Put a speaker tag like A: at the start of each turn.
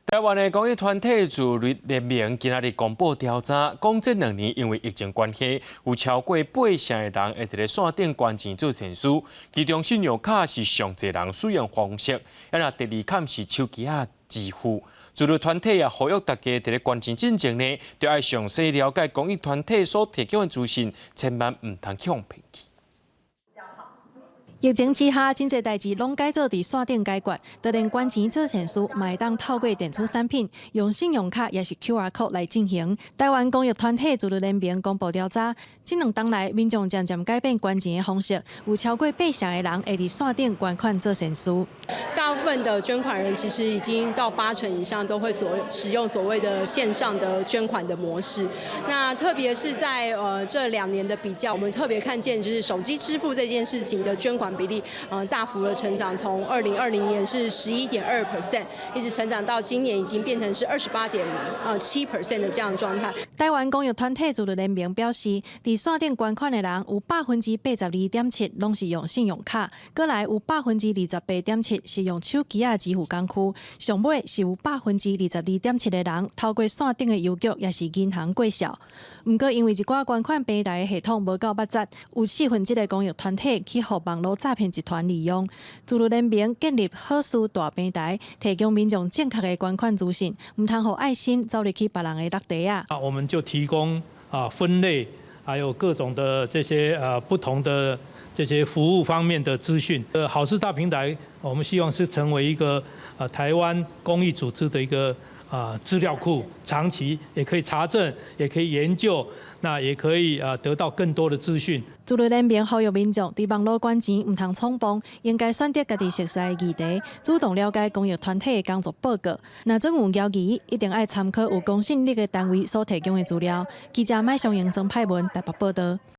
A: 台灣的公益團體自律聯盟今仔日公布調查，講這2年因為疫情關係，有超過八成的人會佇咧線頂捐錢做善事，其中信用卡是上濟人使用方式，啊若第二坎是手機仔支付。自律團體也呼籲大家佇咧捐錢進前呢，著愛詳細了解公益團體所提供的資訊，千萬毋通予人騙去。
B: 疫情之下，真濟代誌攏改做佇線頂解決，就連捐錢做善事，嘛會當透過電子產品，用信用卡抑是 QR code 來進行。台灣公益團體自律聯盟公布調查，這兩冬來民眾漸漸改變捐錢的方式，有超過八成的人會佇線頂捐款做善事。
C: 大部分的捐款人其實已經到八成以上都會所使用所謂的線上的捐款的模式。那特別是在這2年的比較，我們特別看見就是手機支付這件事情的捐款比例，大幅的成長，從2020年是11.2%，一直成長到今年已經變成是28.7% 的這樣狀態。
B: 台灣公益團體自律聯盟表示，佇線頂捐款的人有82.7%攏是用信用卡，閣來有28.7%是用手機仔支付工具，上尾是有22.7%的人透過線頂的郵局抑是銀行過數。毋過因為一寡捐款平台的系統無夠密實，有四分之一的公益團體去予網路詐騙集團利用。自律聯盟建立好事大平台，提供民眾正確的捐款資訊，毋通予愛心走入去別人的落袋仔。
D: 啊，我們就提供啊分類，還有各種的這些不同的這些服務方面的資訊。好事大平台，我們希望是成為一個台灣公益組織的一個啊資料庫，長期也可以查證，也可以研究，那也可以啊得到更多的資訊。
B: 自律聯盟呼籲民眾佇網路捐錢毋通衝動，應該選擇家己熟似的議題，主動了解公益團體的工作報告。若總有猶疑，一定愛參考有公信力的單位所提供的資料。記者麥松英、曾派文台北報道。